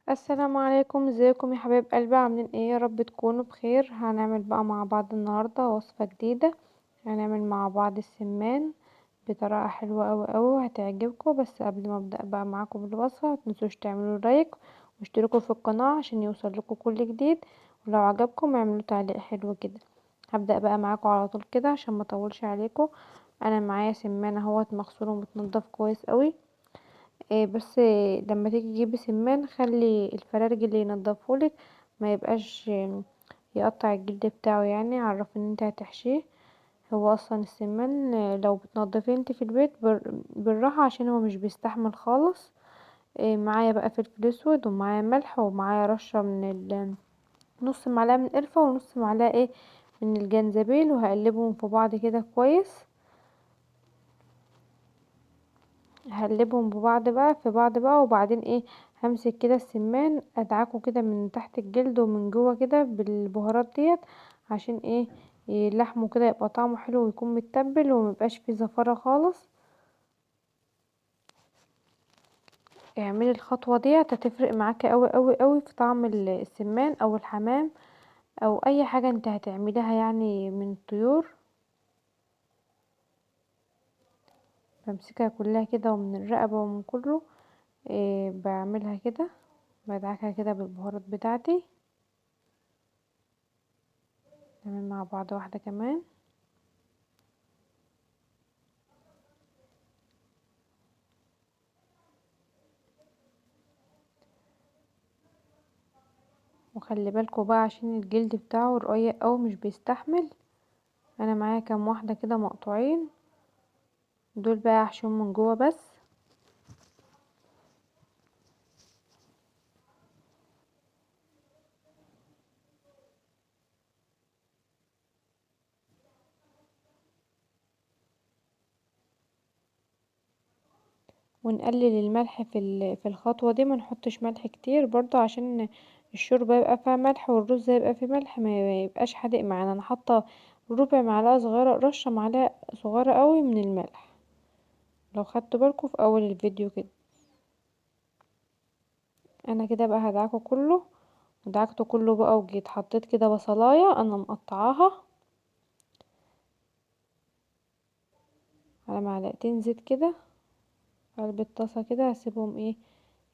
السلام عليكم، ازيكم يا حبايب قلبي؟ عاملين ايه؟ يا رب تكونوا بخير. هنعمل بقى مع بعض النهارده وصفه جديده، هنعمل مع بعض السمان بطريقه حلوه قوي قوي وهتعجبكم. بس قبل ما ابدا بقى معاكم بالوصفه متنسوش تعملوا لايك واشتركوا في القناه عشان يوصل لكم كل جديد، ولو عجبكم اعملوا تعليق حلو كده. هبدا بقى معاكم على طول كده عشان ما اطولش عليكم. انا معايا سمان اهوت مغسول ومتنضف كويس قوي. بس لما تيجي تجيبي سمان خلي الفرارج اللي ينضفهولك ما يبقاش يقطع الجلد بتاعه، عرفي ان انت هتحشيه. هو اصلا السمان لو بتنضفيه انت في البيت بالراحه عشان هو مش بيستحمل خالص. معايا بقى فلفل اسود ومعايا ملح ومعايا رشه من نص معلقه من القرفه ونص معلقه من الجنزبيل، وهقلبهم في بعض كده كويس. هقلبهم ببعض بقى في بعض بقى، وبعدين همسك كده السمان ادعكه كده من تحت الجلد ومن جوه كده بالبهارات ديت عشان لحمه كده يبقى طعمه حلو ويكون متبل وميبقاش فيه زفاره خالص. اعملي الخطوه ديت هتفرق معاكي قوي قوي قوي في طعم السمان او الحمام او اي حاجه انت هتعمليها من الطيور. بمسكها كلها كده ومن الرقبه ومن كله، بعملها كده بدعكها كده بالبهارات بتاعتي. نعمل مع بعض واحده كمان. وخلي بالكوا بقى عشان الجلد بتاعه رقيق قوي مش بيستحمل. انا معايا كام واحده كده مقطوعين دول بقى هحشيهم من جوه بس. ونقلل الملح في الخطوه دي، ما نحطش ملح كتير برضو عشان الشوربه يبقى فيها ملح والرز يبقى فيه ملح، ما يبقاش حادق معانا. انا حاطه ربع معلقه صغيره، رشه معلقه صغيره قوي من الملح لو خدتوا بالكم في اول الفيديو كده. انا كده بقى هدعكه كله، دعكته كله بقى، وجيت حطيت كده بصلايه انا مقطعاها على معلقتين زيت كده في قلب الطاسه كده، هسيبهم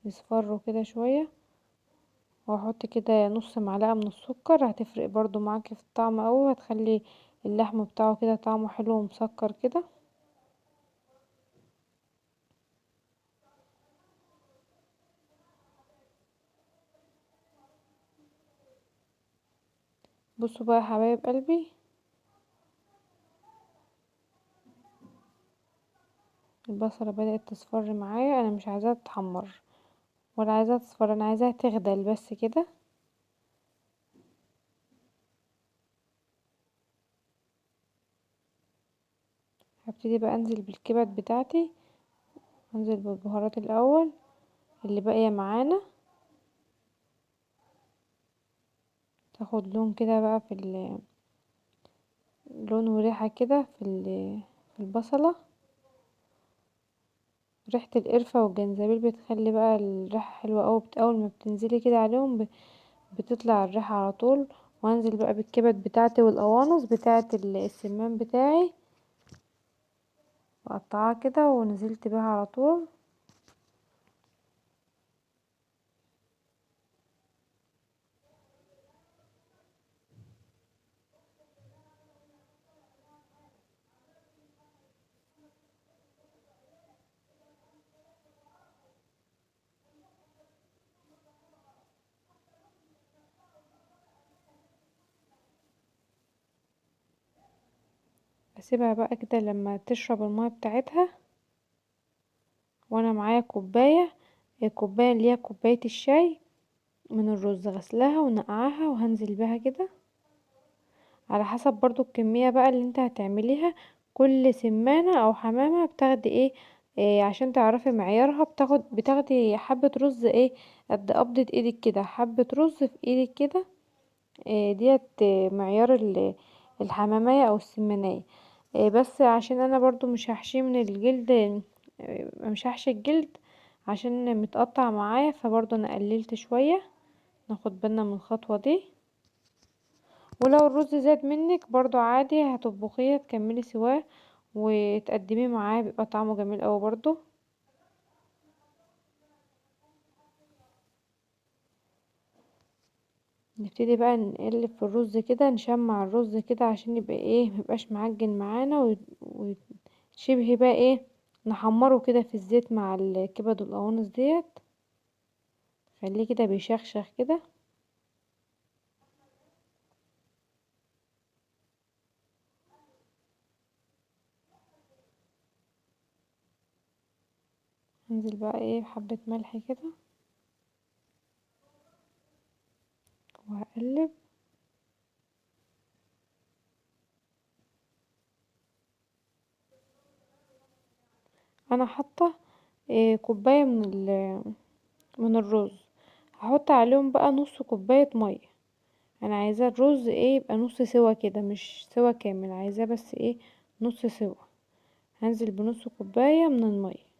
يصفروا كده شويه، واحط كده نص معلقه من السكر، هتفرق برضو معاكي في الطعم قوي، هتخلي اللحم بتاعه كده طعمه حلو ومسكر كده. بصوا بقى يا حبايب قلبي، البصله بدات تصفر معايا. انا مش عايزاها تتحمر ولا عايزاها تصفر، انا عايزاها تغدل بس كده. هبتدي بقى انزل بالكبد بتاعتي، انزل بالبهارات الاول اللي باقيه معانا، تاخد لون كده بقى في لون وريحه كده في البصله. ريحه القرفه والجنزبيل بتخلي بقى الريحه حلوه قوي، اول ما بتنزلي كده عليهم بتطلع الريحه على طول. وانزل بقى بالكبد بتاعتي والقوانص بتاعه السمان بتاعي، بقطعها كده ونزلت بيها على طول. اسيبها بقى كده لما تشرب المية بتاعتها. وانا معايا كوباية، الكوباية اللي هي كوباية الشاي من الرز، غسلاها ونقعاها وهنزل بيها كده على حسب برضو الكمية بقى اللي انت هتعمليها. كل سمانة او حمامة بتاخدي ايه عشان تعرفي معيارها، بتاخدي حبة رز قد قبضة ايدك كده، حبة رز في ايدك كده، ديت معيار الحمامية او السمانية. بس عشان انا برضو مش هحشيه من الجلد، مش هحشي الجلد عشان متقطع معايا، فبرضو انا قللت شوية، ناخد بالنا من الخطوة دي. ولو الرز زاد منك برضو عادي هتطبخيه تكملي سواه وتقدميه معاه، بيبقى طعمه جميل قوي برضو. نبتدي بقى نقلب في الرز كده، نشمع الرز كده عشان يبقى ايه، ميبقاش معجن معانا، وشبه بقى ايه نحمره كده في الزيت مع الكبد والقوانص ديت، خليه كده بيشخشخ كده. انزل بقى ايه بحبة ملح كده وهقلب. انا حاطه كوبايه من الرز، هحط عليهم بقى نص كوبايه ميه. انا عايزاه الرز ايه يبقى نص سوا كده، مش سوا كامل، عايزاه بس ايه نص سوا. هنزل بنص كوبايه من الميه.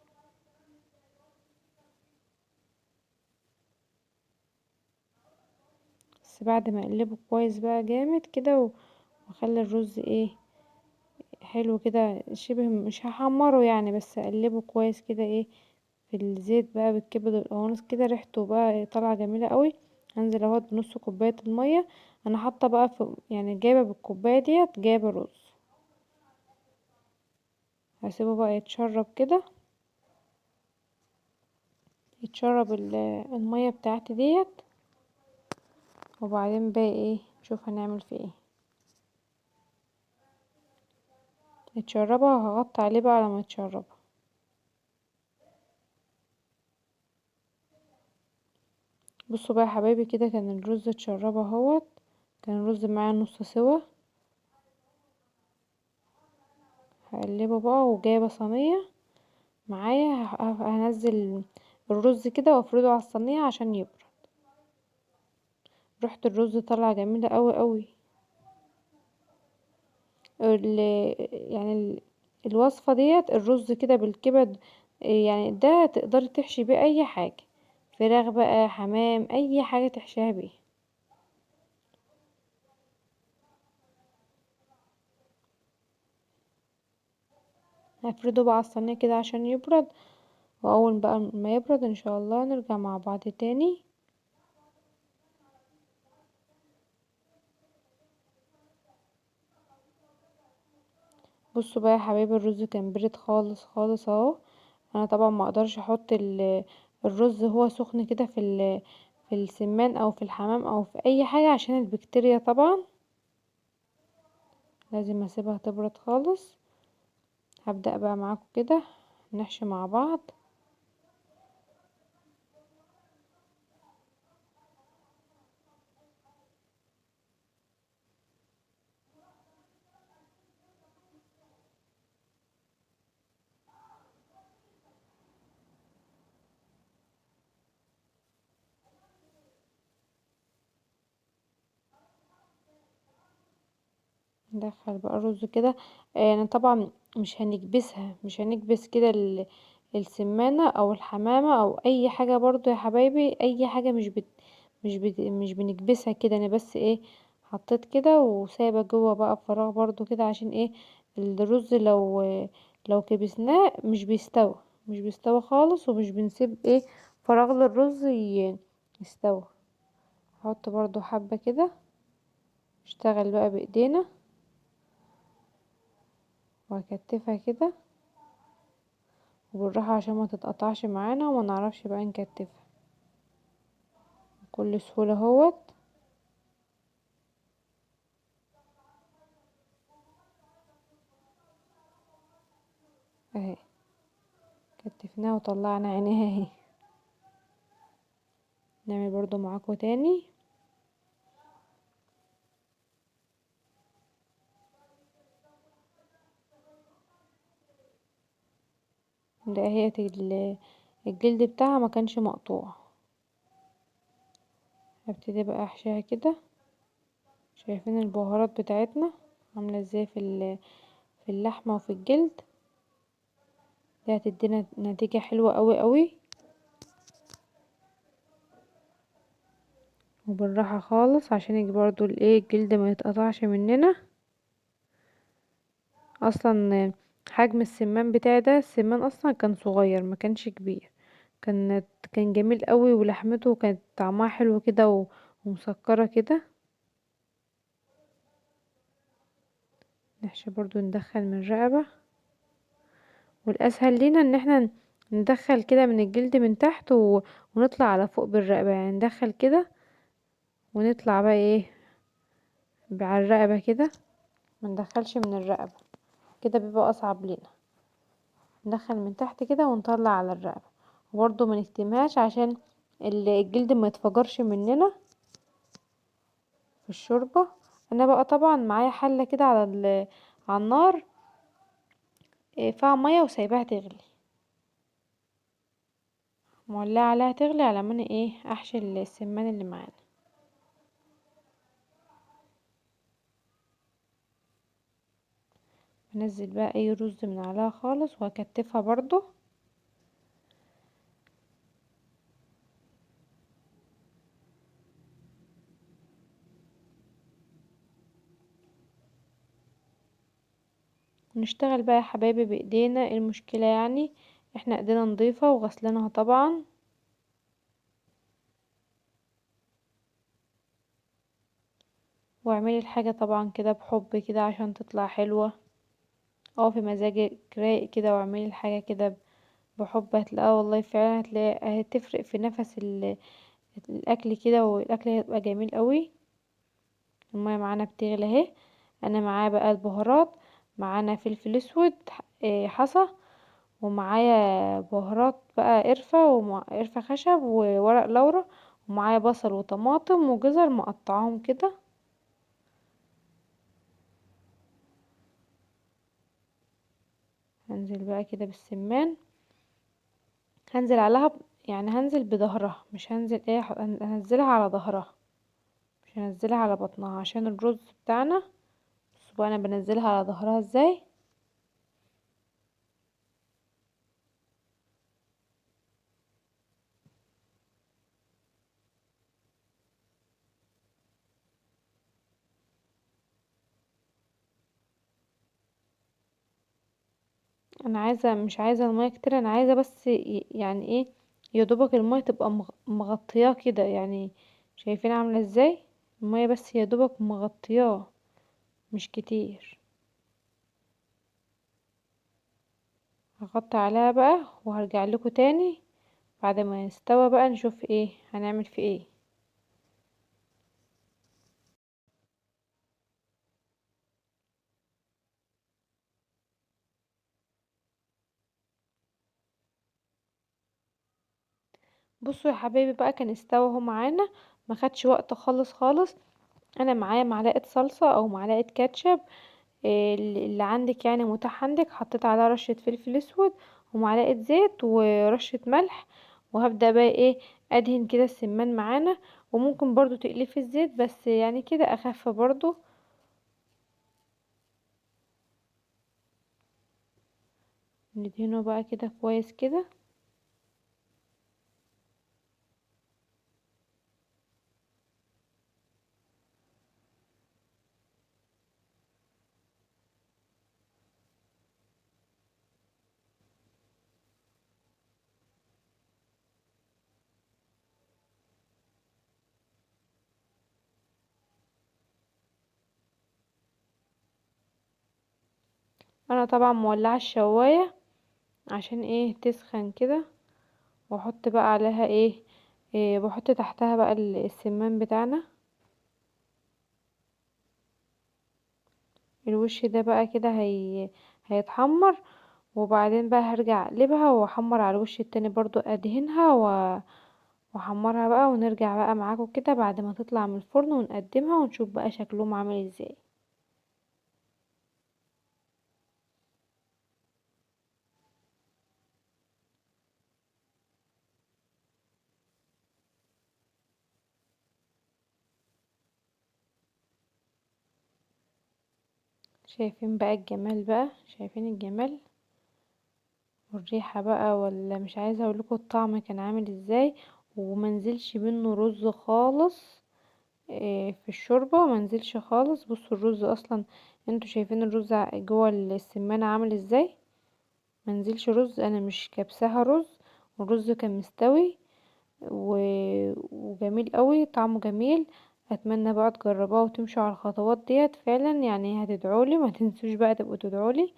بس بعد ما اقلبه كويس بقى جامد كده واخلي الرز ايه حلو كده، شبه مش هحمره يعني، بس اقلبه كويس كده ايه في الزيت بقى بالكبد والقوانص كده، ريحته بقى طالعه جميله قوي. هنزل اهوت بنص كوبايه الميه. انا حاطه بقى في يعني جايبه بالكوبايه ديت جايبه رز، هسيبه بقى يتشرب كده، يتشرب الميه بتاعتي ديت، وبعدين بقى ايه نشوف هنعمل فيه ايه. يتشربها وهغطي عليه بقى على ما يتشربها. بصوا بقى يا حبايبي كده كان الرز اتشرب اهوت، كان الرز معايا نص سوا. هقلبه بقى، وجايبه صينيه معايا هنزل الرز كده وافرده على الصينيه عشان يبرد. ريحه الرز طالعه جميله قوي قوي. الوصفه ديت الرز كده بالكبد، ده تقدري تحشي بيه اي حاجه، فراخ بقى، حمام، اي حاجه تحشيها بيه. هفرده بقى على الصينيه كده عشان يبرد، واول بقى ما يبرد ان شاء الله نرجع مع بعض تاني. بصوا بقى يا حبايبي الرز كان برد خالص خالص اهو. انا طبعا ما اقدرش احط الرز هو سخن كده في السمان او في الحمام او في اي حاجه عشان البكتيريا، طبعا لازم اسيبها تبرد خالص. هبدأ بقى معاكم كده نحشي مع بعض. ندخل بقى الرز كده. انا طبعا مش هنكبسها، مش هنكبس كده السمانة او الحمامة او اي حاجة برضو يا حبايبي، اي حاجة مش بنكبسها كده. انا بس حطيت كده وسايبه جوه بقى فراغ برضو كده عشان الرز لو كبسناه مش بيستوى خالص، ومش بنسيب فراغ للرز يستوى. هحط برضو حبة كده، اشتغل بقى بايدينا وهكتفها كده وبالراحة عشان ما تتقطعش معانا وما نعرفش بقى نكتفها بكل سهولة اهوت. اهي كتفناها وطلعنا عينيها اهي. نعمل برضو معاكم تاني. ده هي الجلد بتاعها ما كانش مقطوع. هبتدي بقى احشيها كده. شايفين البهارات بتاعتنا عامله ازاي في اللحمه وفي الجلد؟ دي هتدينا نتيجه حلوه قوي قوي. وبالراحة خالص عشان برضو الجلد ما يتقطعش مننا. اصلا حجم السمان بتاعي ده، السمان اصلا كان صغير ما كانش كبير، كان جميل قوي، ولحمته كانت طعمها حلو كده ومسكرة كده. نحشي برضو، ندخل من الرقبة، والاسهل لينا ان احنا ندخل كده من الجلد من تحت ونطلع على فوق بالرقبة، يعني ندخل كده ونطلع بقى على الرقبة كده، ما ندخلش من الرقبة كده بيبقى اصعب لينا. ندخل من تحت كده ونطلع على الرقبة، وبرضو ما نكتمهاش عشان الجلد ما يتفجرش مننا في الشوربة. انا بقى طبعا معايا حلة كده على النار، فيها مية وسايباها تغلي، مولعه عليها تغلي على ما انا احشي السمان اللي معانا. انزل بقى اي رز من عليها خالص، وهكتفها برضو. ونشتغل بقى يا حبايبي بايدينا، ايه المشكلة يعني، احنا ايدينا نضيفة وغسلينها طبعا. واعملي الحاجة طبعا كده بحب كده عشان تطلع حلوة، اقفي مزاجك رايق كده واعملي الحاجة كده بحب، هتلاقيها والله فعلا هتفرق في نفس الاكل كده، والاكل هيبقى جميل قوي. المية معانا بتغلي اهي. انا معايا بقى البهارات، معانا فلفل اسود، حصى، ومعايا بهارات بقى قرفة وقرفة خشب وورق لورا، ومعايا بصل وطماطم وجزر مقطعاهم كده. هنزل بقى كده بالسمان، هنزل عليها يعني هنزل بظهرها، مش هنزل ايه، هنزلها على ظهرها، مش هنزلها على بطنها عشان الرز بتاعنا. بصوا بقى انا بنزلها على ظهرها ازاي. انا مش عايزه الميه كتير، انا عايزه بس يعني ايه، يا دوبك الميه تبقى مغطياه كده، يعني شايفين عامله ازاي الميه، بس يا دوبك مغطياه مش كتير. هغطي عليها بقى وهرجع لكم تاني بعد ما يستوى بقى، نشوف ايه هنعمل فيه ايه. بصوا يا حبايبي بقى، كان استوى اهو معانا، ما خدش وقت خالص خالص. انا معايا معلقه صلصه او معلقه كاتشب، اللي عندك يعني متاح عندك، حطيت عليها رشه فلفل اسود ومعلقه زيت ورشه ملح، وهبدا بقى ادهن كده السمان معانا. وممكن برضو تقليه في الزيت، بس يعني كده اخف برضو. ندهنه بقى كده كويس كده. انا طبعا مولعه الشوايه عشان تسخن كده، واحط بقى عليها ايه، بحط تحتها بقى السمان بتاعنا. الوش ده بقى كده هيتحمر، وبعدين بقى هرجع اقلبها واحمر على الوش التاني برضو، ادهنها واحمرها بقى، ونرجع بقى معاكم كده بعد ما تطلع من الفرن ونقدمها ونشوف بقى شكلهم عامل ازاي. شايفين بقى الجمال بقى، شايفين الجمال والريحة بقى، ولا مش عايزة اقول لكم الطعم كان عامل ازاي. ومنزلش منه رز خالص، في الشوربة، منزلش خالص. بصوا الرز اصلا انتوا شايفين الرز جوه السمانة عامل ازاي، منزلش رز، انا مش كبساها رز، والرز كان مستوي وجميل قوي، طعمه جميل. اتمنى بقى تجربوها وتمشوا على الخطوات ديت فعلا، هتدعولي، ما تنسوش بقى تبقوا تدعولي.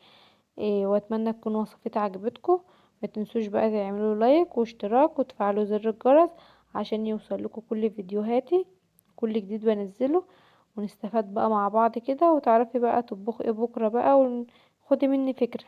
واتمنى تكون وصفتي عجبتكم. ما تنسوش بقى تعملوا لايك واشتراك وتفعلوا زر الجرس عشان يوصل لكم كل فيديوهاتي، كل جديد بنزله، ونستفاد بقى مع بعض كده، وتعرفي بقى تطبخي ايه بكره بقى، وخدي مني فكره.